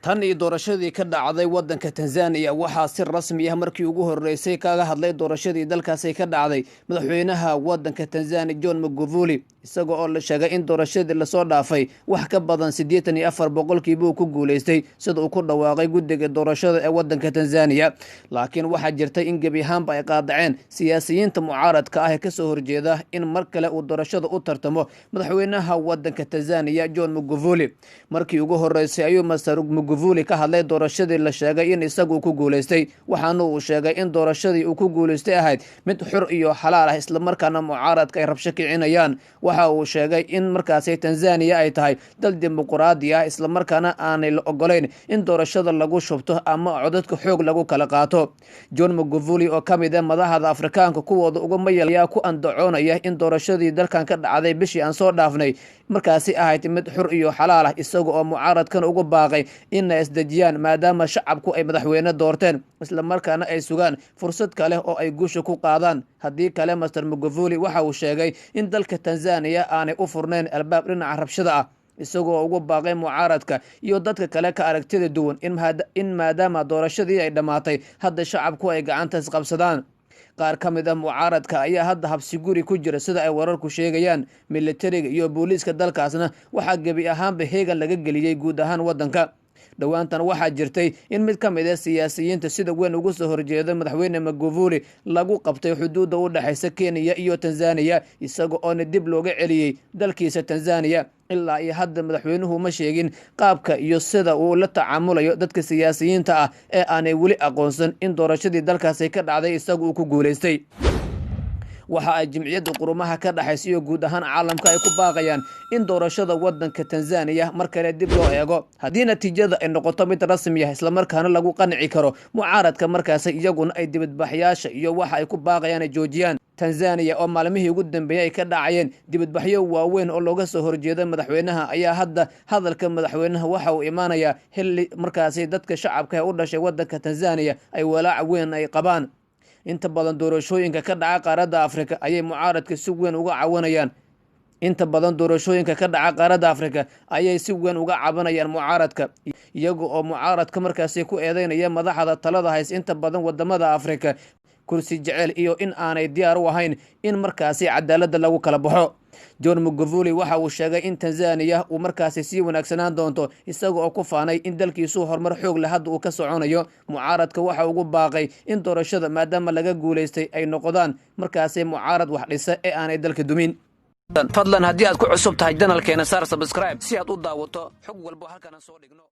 Tan iyo doorashadii ka dhacday wadanka Tanzaniya, waxaa si rasmi ah markii ugu horeysay kaga hadlay doorashadii dalkaasi ka dhacday madaxweynaha wadanka Tanzania, John Magufuli, isaga oo la sheegay in doorashadii lasoo dhaafay wax ka badan 84% uu ku guuleystay, sida uu ku dhawaaqay guddiga doorashada ee wadanka Tanzaniya. Laakiin waxaa jirtay in gebi ahaanba ay qaadaceen siyaasiyiinta mucaaradka ah ee kasoo horjeeda in mar kale uu doorashada u tartamo madaxweynaha wadanka Tanzaniya, John Magufuli. Markii ugu horeysay ayuu Mister Magufuli ka hadlay doorashadii la sheegay in isagu uu ku guuleystay, waxaana uu sheegay in doorashadii uu ku guuleystay ahayd mid xur iyo xalaal ah, islamarkaana mucaaradka ay rabsho kicinayaan. Waxa uu sheegay in markaasi Tanzaniya ay tahay dal dimuquraadi ah, islamarkaana aanay la ogolayn in doorashada lagu shubto ama codadka xoog lagu kala qaato. John Magufuli, oo ka mid ah madaxda Afrikaanka kuwooda uga mayal, ayaa ku andacoonaya in doorashadii dalkan ka dhacday bishii aan soo dhaafnay markaasi ahayd mid xur iyo xalaal ah, isaga oo mucaaradkan ugu baaqay inay isdejiyaan maadaama shacabku ay madaxweyne doorteen, islamarkaana ay sugaan fursad kale oo ay guusha ku qaadaan. Haddii kale, Mister Magufuli waxa uu sheegay in dalka Tanzaniya aanay u furnayn albaab dhinaca rabshada ah, isagoo ugu baaqay mucaaradka iyo dadka kale ka aragtida duwan in maadaama doorashadii ay dhammaatay, hadda shacabku ay gacanta isqabsadaan. Qaar ka mid ah mucaaradka ayaa hadda habsi guri ku jira, sida ay wararku sheegayaan. Militariga iyo booliiska dalkaasna waxaa gebi ahaanba heegan laga geliyey guud ahaan wadanka. Dhowaantan waxaa jirtay in mid ka mid ah siyaasiyiinta sida weyn ugu soo horjeeda madaxweyne Magufuli lagu qabtay xuduudda u dhexaysa Kenya iyo Tanzaniya, isaga oona dib looga celiyey dalkiisa Tanzaniya. Ilaa iyo hadda madaxweynuhu ma sheegin qaabka iyo sida uu la tacaamulayo dadka siyaasiyiinta ah ee aanay weli aqoonsan in doorashadii dalkaasi ka dhacday isaga uu ku guuleystay. Waxa ay Jimciyadda Quruumaha ka dhexaysa iyo guud ahaan caalamka ay ku baaqayaan in doorashada wadanka Tanzaniya mar kale dib loo eego, haddii natiijada ay noqoto mid rasmi ah, islamarkaana lagu qanci karo mucaaradka, markaasi iyaguna ay dibadbaxyaasha iyo waxa ay ku baaqayaan ay joojiyaan. Tanzaniya oo maalmihii ugu dambeeyey ay ka dhacayeen dibadbaxyo waaweyn oo looga soo horjeeda madaxweynaha, ayaa hadda hadalka madaxweynaha waxa uu imaanayaa xilli markaasi dadka shacabka ee u dhashay wadanka Tanzaniya ay walaac weyn ay qabaan. Inta badan doorashooyinka ka dhaca qaaradda Afrika ayay mucaaradka si weyn uga cawanayaan. Inta badan doorashooyinka ka dhaca qaaradda Afrika ayay si weyn uga cabanayaan mucaaradka, iyaga oo mucaaradka markaasi ku eedeynaya madaxda talada hays inta badan wadamada Afrika kursi jecel iyo in aanay diyaar u ahayn in markaasi cadaaladda lagu kala baxo. John Magufuli waxa uu sheegay in Tanzaniya uu markaasi sii wanaagsanaan doonto, isaga oo ku faanay in dalkiisu horumar xoog leh hadda uu ka soconayo. Mucaaradka waxa ugu baaqay in doorashada maadaama laga guulaystay ay noqdaan markaasi mucaarad wax dhisa ee aanay dalka dumin. Fadlan, haddii aad ku cusub tahay channelkeena, saar subscribe si aad u daawato xog walbo halkan aan soo dhigno.